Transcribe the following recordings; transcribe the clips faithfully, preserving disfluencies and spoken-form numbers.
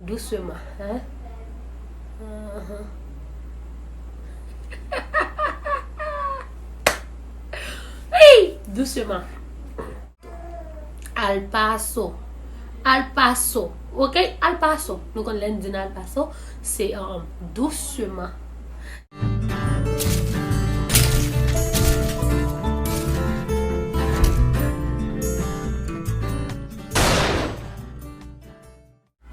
Dousman, hein? Anhan. Wi! Dousman. Al paso. Al paso. Ok? Al paso. Nou konn lè n di n al paso, se, um, dousman.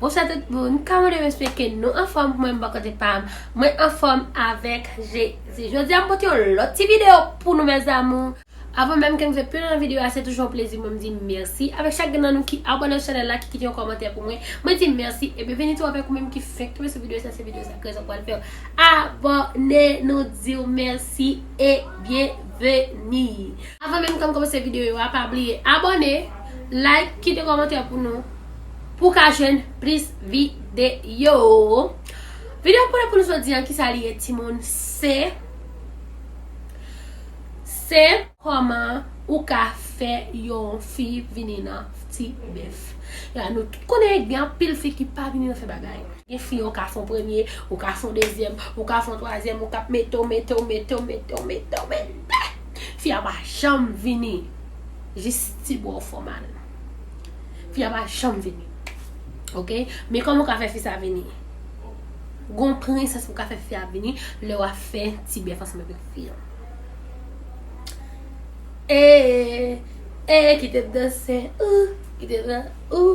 Bonswa tout moun, kòman nou ye? M espere ke nou anfòm, mwen m bò kote pa m. Mwen anfòm avèk Jezi. Jodi a m pote yon lòt ti videyo pou nou, mes amours. Avan menm ke m fè pi lwen nan videyo a, se toujou yon plezi mwen m di mèsi avèk chak grenn nan nou ki abòne sou chanèl la, ki kite yon kòmantè pou mwen. Mwen di mèsi e byenveni tou avèk ou menm ki fenk tonbe sou videyo sa, se videyo sa ke sa pral fè w abòne, nou di w mèsi e byenveni. Avan menm ke m kòmanse videyo a, pa bliye abòne, like, kite kòmantè pou nou, pou w ka jwenn plis videyo. Videyo pou nou, pou nou jodi a, kisa li ye, timoun, se, se kòman ou ka fè yon fi vini nan ti bèf. Ya, nou tout konnen gen anpil fi ki pa vini nan fè bagay. Gen fi ou ka fè yon premye, ou ka fè yon dezyèm, ou ka fè yon twazyèm, ou ka mete w, mete w, mete w, mete w, mete w, mete. Fi a pa janm vini. Jis ti bò fòmal. Fi a pa janm vini. Ok? Men kòman w ka fè fi sa vini? Gon prensès pou w ka fè fi a vini lè w ap fè ti bèf ansanm avèk fi an. E, e, kite m danse, ou, kite m, ou.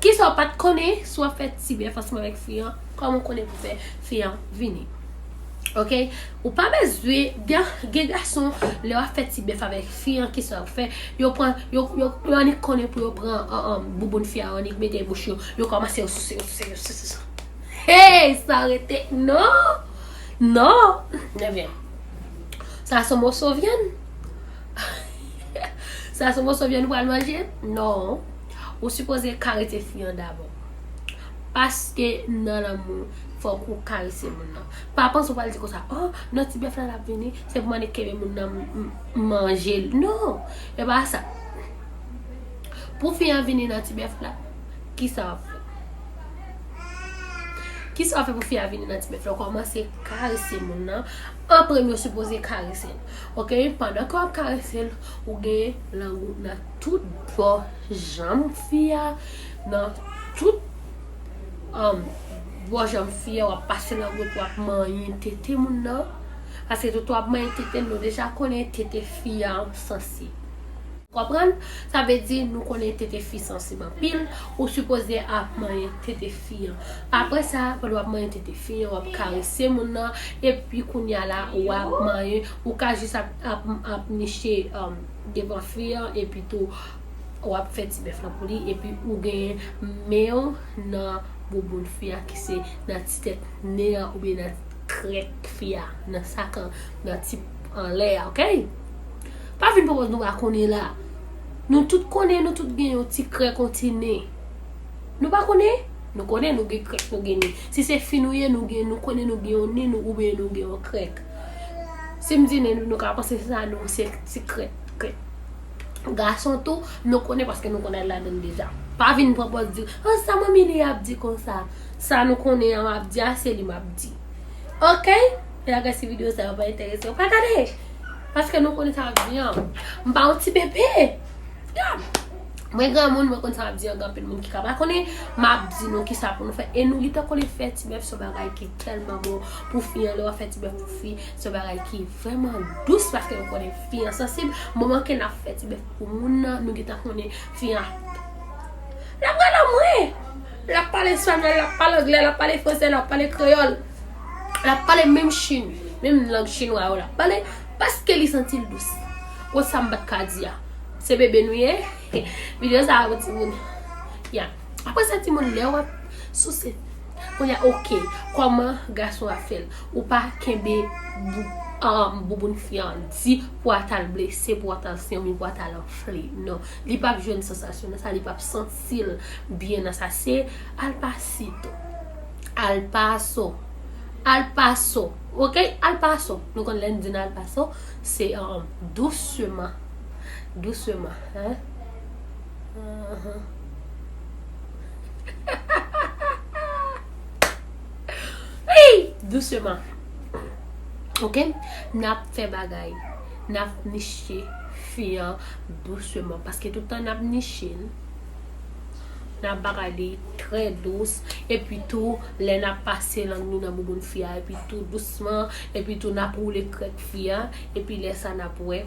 Kisa w pa t konnen si w ap fè ti bèf ansanm avèk fi an? Kòman w konnen pou fè fi an vini? Ok? Ou pa bezwen, gen, gen gason, lè w ap fè ti bèf avèk fi an, kisa yo fè? Yo pran, yo, yo, yo annik konnen pou yo pran, an, an, bouboun fi a, yo annik mete bouch yo, yo kòmanse yo souse, yo souse, yo souse, souse. Hey, sa rete, non! Non! Ebyen, sa se yon moso vyann. Sa se yon moso vyann ou pral manje? Non. Ou sipoze karese fi an dabò. Paske nan lanmou, fòk ou karese moun nan. Pa panse ou pral di konsa, oh, nan ti bèf la l ap vini, se pou m annik kenbe moun nan m-, m-, manje l. Non, e pa sa. Pou fi an vini nan ti bèf la, kisa w ap fè? Kisa w ap fè pou fi a vini nan ti bèf la? Ou kòmanse karese moun nan. An premye, ou sipoze karese l. Ok? Pandan ke w ap karese l, ou gen lang ou nan tout bò janm fi a, nan tout, um, bò janm fi a, w ap pase lang ou, w ap manyen tete moun nan. Paske tout w ap manyen tete l, nou deja konnen tete fi a sansib. Konprann? Sa vle di nou konnen tete fi sansib anpil, ou sipoze ap manyen tete fi an. Apre sa, pandan w ap manyen tete fi an, w ap karese moun nan, epi kounye a la, w ap manyen, ou ka jis ap, ap, ap niche, um, devan fi an, epi tou, w ap fè ti bèf lan pou li, epi ou genyen men w nan bouboun fi a, ki se nan ti tèt nen an, oubyen nan krèk fi a, nan sak an, nan ti anlè a, ok? Pa vin pran pòz nou pa konnen la. Nou tout konnen, nou tout gen yon ti krèk, yon ti nen. Nou pa konnen? Nou konnen nou gen krèk, nou gen nen. Si se fi nou ye, nou gen, nou konnen nou gen yon nen, nou, oubyen nou gen yon krèk. Si m di nen, nou, nou ka panse se sa, nou, se ti krèk, krèk. Gason tou, nou konnen paske nou konn al ladan l deja. Pa vin pran pòz di, oh, sa manmi li ap di konsa. Sa nou konnen an m ap di a, se li m ap di. Ok? E lagay si videyo sa yo pa enterese w, pa gade. Paske nou konnen sa m ap di an. M pa yon ti bebe. Ya. Mwen granmoun, mwen konn sa m ap di an, gen anpil moun ki ka pa konnen. M ap di nou kisa pou nou fè. E nou gentan konnen fè ti bèf se yon bagay ki tèlman bon pou fi an. Lè w ap fè ti bèf pou fi, se yon bagay ki vrèman dous paske nou konnen fi an sansib. Moman ke n ap fè ti bèf pou moun nan, nou gentan konnen fi an ap, l ap gade mwen. L ap pale espanyòl, l ap pale anglè, l ap pale fransè, l ap pale kreyòl. L ap pale menm chin, menm lang chinwa yo l ap pale, paske li santi l dous. Wè sa m pa t ka di a. Se bebe nou ye. Videyo sa a pou timoun. Ya. Apre sa, timoun, lè w ap souse, kounye a, ok, kòman gason ap fè l? Ou pa kenbe bou-, ah, bouboun fi an di pou w al blese, pou w al santi, pou w al anfle. Non. Li p ap jwenn sansasyon nan sa, li p ap santi l byen nan sa. Se al pasito. Al paso. Al paso. Ok? Al paso. Nou konn lè n di n al paso, se, um, dousman. Dousman, hein? Anhan. Ey! Dousman. Ok? N ap fè bagay. N ap niche fi an dousman. Paske tout tan n ap niche l, n ap bagay li trè dous. Epi tou, lè n ap pase lang nou nan bouboun fi a, epi tou dousman, epi tou n ap woule krèk fi a, epi lè sa n ap wè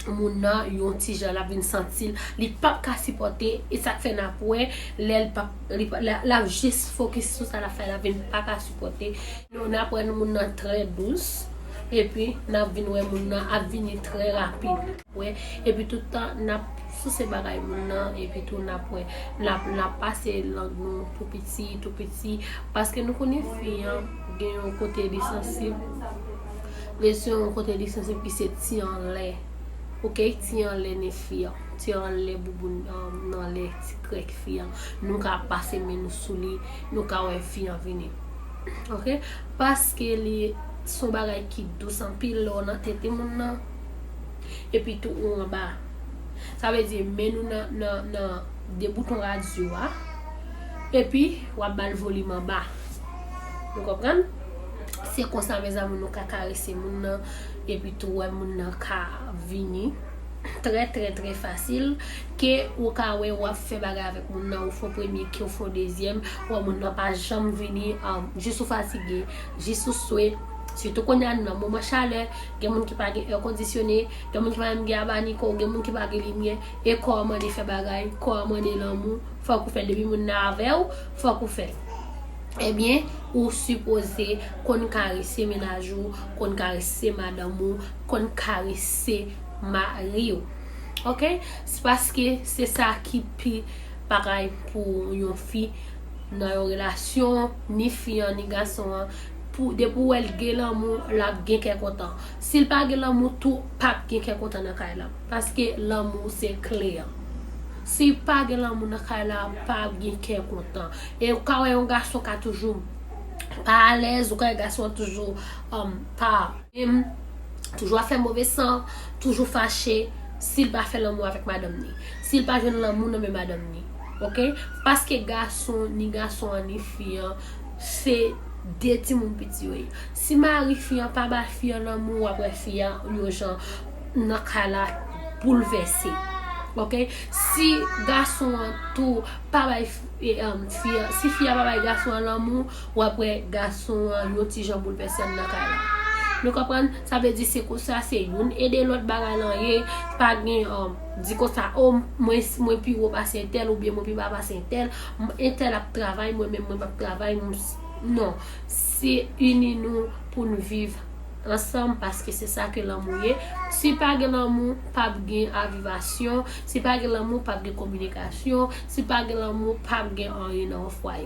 moun nan yon ti jan l ap vin santi l, li p ap ka sipòte, e sa k fè n ap wè lè l p ap, li p- l ap jis fokis sou sa l ap fè, l ap vin pa ka sipòte. Nou, n ap wè moun nan trè dous, epi n ap vin wè moun nan ap vini trè rapid. Wè, epi tout tan n ap souse bagay moun nan, epi tou n ap wè, n ap, n ap pase lang nou tou piti, tou piti, paske nou konnen fi an gen yon kote li sansib, men se yon kote li sansib ki se ti anlè. Ok, ti anlè nen fi an, ti anlè bouboun an, anlè ti krèk fi an. Nou ka pase men nou sou li, nou ka wè fi an vini. Ok? Paske li se yon bagay ki dous anpil lè w nan tete moun nan. Epi tou ou anba. Sa vle di men nou nan, nan, nan de bouton radyo a. Epi w ap ba l volim anba. Nou konprann? Se konsa, mezanmi, nou ka karese moun nan. Epi tou wè moun nan ka vini trè, trè, trè fasil. Ke ou ka wè w ap fè bagay avèk moun nan, ou fè yon premye, ke ou fè yon dezyèm, ou wè moun nan pa janm vini, um, jis ou fatige, jis ou swe. Sitou kounye a nou nan moman chalè, gen moun ki pa gen èkondisyone, gen moun ki pa menm gen abaniko, gen moun ki pa gen limyè, e kò a mande fè bagay, kò a mande lanmou, fòk ou fè depi moun nan avè w, fòk ou fè. Ebyen, ou sipoze konn karese mennaj ou, konn karese madanm ou, konn karese mari w. Ok? Se paske se sa ki pi bagay pou yon fi nan yon relasyon, ni fi an, ni gason an. Pou, depi w wè l gen lanmou, l ap gen kè kontan. Si l pa gen lanmou tou, p ap gen kè kontan nan kay la. Paske lanmou se kle an. Si pa gen lanmou nan kay la, pa gen kè kontan. E ou ka wè yon gason ka toujou pa alèz, ou ka wè gason an toujou, um, pa menm, toujou ap fè move san, toujou fache, si l pa fè lanmou avèk madanm ni. Si l pa jwenn lanmou nan men madanm ni. Ok? Paske gason, ni gason an, ni fi an, se de timoun piti yo ye. Si mari fi an pa bay fi an lanmou, w ap wè fi an yon jan nan kay la boulvèse. Ok? Si gason an tou pa bay fi, e, um, fi an, si fi an pa bay gason an lanmou, w ap wè gason an yon ti jan boulvèse anndan kay la. Nou konprann? Sa vle di se konsa, se youn ede lòt, bagay lan ye. Pa gen, um, di konsa, o, mwen, mwen pi wo pase entèl, oubyen mwen pi ba pase entèl, m- entèl ap travay, mwen menm mwen p ap travay, m- non. Se ini nou pou n viv ansanm, paske se sa ke lanmou ye. Si pa gen lanmou, p ap gen avivasyon. Si pa gen lanmou, p ap gen kominikasyon. Si pa gen lanmou, p ap gen anyen nan yon fwaye.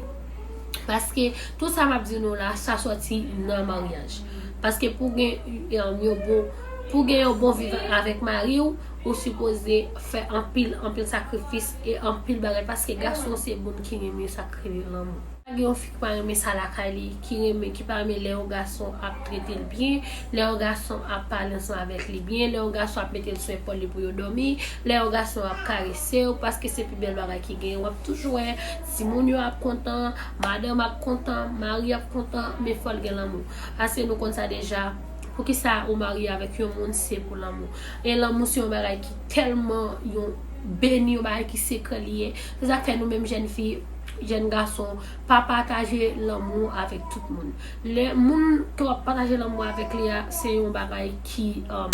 Paske tout sa m ap di nou la, sa sòti nan maryaj. Paske pou gen, um, yon bon, pou gen yon bon viv avèk mari w, ou sipoze fè anpil, anpil sakrifis e anpil bagay. Paske gason se moun ki renmen sa k rele lanmou. Pa gen yon fi ki pa renmen sa lakay li, ki renmen, ki pa renmen lè yon gason ap trete l byen, lè yon gason ap pale ansanm avèk li byen, lè yon gason ap mete l sou epòl li pou yo dòmi, lè yon gason ap karese w, paske se pi bèl bagay ki genyen. W ap toujou wè timoun yo ap kontan, madanm ap kontan, mari ap kontan, men fò l gen lanmou. Paske nou konn sa deja, poukisa ou marye avèk yon moun, se pou lanmou. E lanmou se yon bagay ki tèlman yon beni, yon bagay ki sekrè li ye. Se sa k fè nou menm jèn fi, jèn gason, pa pataje lanmou avèk tout moun. Lè moun ke w ap pataje lanmou avèk li a, se yon bagay ki, um,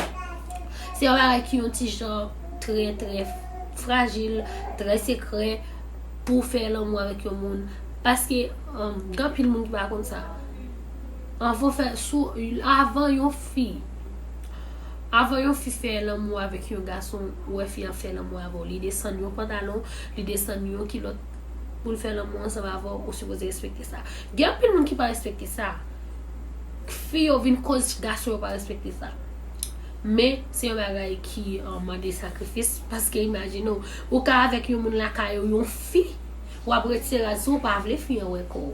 se yon bagay ki yon ti jan trè, trè frajil, trè sekrè pou w fè lanmou avèk yon moun. Paske, um, gen anpil moun ki pa konn sa. Anvan w fè, sou, avan yon fi, avan yon fi fè lanmou avèk yon gason, ou wè fi an fè lanmou avè w, li desann yon pantalon, li desann yon kilòt pou l fè lanmou ansanm avè w, ou sipoze respekte sa. Gen anpil moun ki pa respekte sa. Fi yo vin koz gason yo pa respekte sa. Men, se yon bagay ki, uh, mande sakrifis, paske imajine w, ou ka avèk yon moun lakay ou, yon fi, w ap retire rad sou ou, pa vle fi an wè kò w.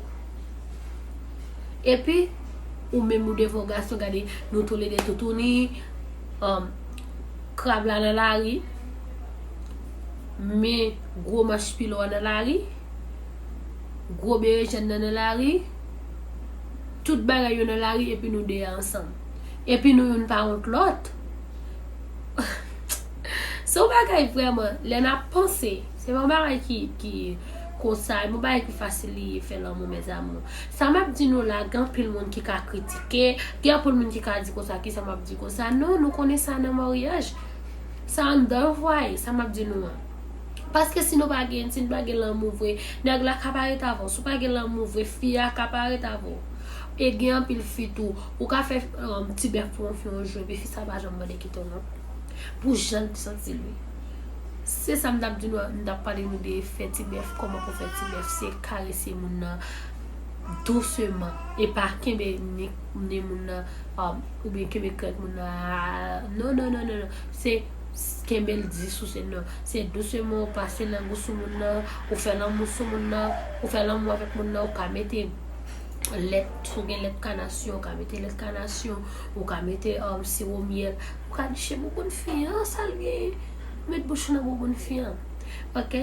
Epi, ou menm ou devan yon gason, gade, nou toulede toutouni, um, krab la nan lari, men gwo manch pilo a nan lari, gwo berejèn nan nan lari, tout bagay yo nan lari epi nou de a ansanm. Epi nou youn pa wont lòt. Se yon bagay vrèman, lè n ap panse, se pa yon bagay ki, ki konsa, e pa yon bagay ki fasil li ye fè lanmou, mes amours. Sa m ap di nou la, gen anpil moun ki ka kritike, gen anpil moun ki ka di konsa, kisa m ap di konsa. Non, nou konnen sa nan maryaj. Sa anndan yon fwaye, sa m ap di nou an. Paske si nou pa gen, si nou pa gen lanmou vre, nèg la ka pa ret avè w. Si w pa gen lanmou vre, fi a ka pa ret avè w. E gen anpil fi tou, ou ka fè um, ti bèf pou yon fi yon jou, epi fi sa pa janm mande kite w non. Pou jan l santi l wi. Se sa m t ap di nou, m t ap pale nou de fè ti bèf, kòman pou fè ti bèf, se karese moun nan douseman, e pa kenbe nen, nen moun nan, um, oubyen kenbe krèk moun nan, ah, non, non, non, non, non, se kenbe l di sou se non, se douseman ou pase lang ou sou moun nan, ou fè lanmou sou moun nan, ou fè lanmou avèk moun nan, ou ka mete lèt, si w gen lèt kanasyon, ou ka mete lèt kanasyon, ou ka mete um, siwo myèl, ou ka niche bouboun fi an, sa l gen, met bouch ou nan bouboun fi an. Ok?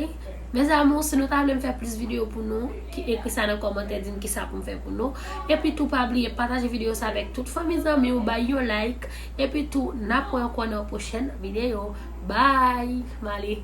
Mes amours, si nou ta vle m fè plis videyo pou nou, ki ekri sa nan kòmantè, di m kisa pou m fè pou nou. Epi tou pa bliye pataje videyo sa avèk tout fanmi zanmi w, bay yon like. Epi tou n ap wè ankò nan yon pwochèn videyo. Bye! M ale.